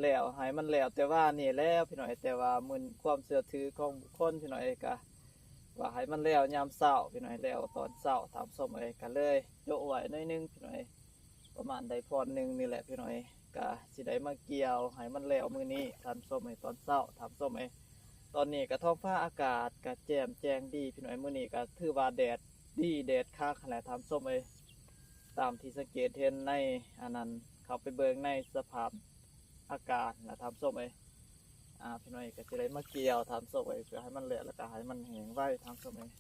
ແລ້ວ ໃຫ້ມັນແລ້ວແຕ່ວານນີ້ແລ້ວພີ່ນ້ອງເອີຍ ແຕ່ວ່າມື້ ຄວາມເຊື່ອຖືຂອງບຸກຄົນພີ່ນ້ອງເອີຍ ກະວ່າໃຫ້ມັນແລ້ວຍາມເຊົ້າພີ່ນ້ອງເອີຍ ແລ້ວຕອນເຊົ້າທ່ານຜູ້ຊົມເອີຍ ກະເລີຍໂຈະໄວ້ໜ້ອຍໜຶ່ງພີ່ນ້ອງເອີຍ ປະມານໄດ້ພອນໜຶ່ງນີ້ແຫຼະພີ່ນ້ອງເອີຍ ກະຊິໄດ້ມາກ່ຽວໃຫ້ມັນແລ້ວມື້ນີ້ທ່ານຜູ້ຊົມເອີຍ ຕອນເຊົ້າທ່ານຜູ້ຊົມເອີຍ. ຕອນນີ້ກະທ້ອງຟ້າອາກາດກະແຈ່ມແຈ້ງດີພີ່ນ້ອງເອີຍ ມື້ນີ້ກະຖືວ່າແດດດີແດດຄັກຫັ້ນແຫຼະທ່ານຜູ້ຊົມເອີຍ ຕາມທີ່ສັງເກດເຫັນໃນອັນນັ້ນ ເຂົ້າໄປເບິ່ງໃນສະພາບອາກາດນະທ່ານຜູ້ຊົມເອີຍ. ອ່າ ພີ່ນ້ອງເອີຍ ກະຊິໄດ້ມາກ່ຽວທ່ານຜູ້ຊົມເອີຍ ເພື່ອໃຫ້ມັນແລ້ວ ແລ້ວກະໃຫ້ມັນແຫ້ງໄວທ່ານຜູ້ຊົມເອີຍ.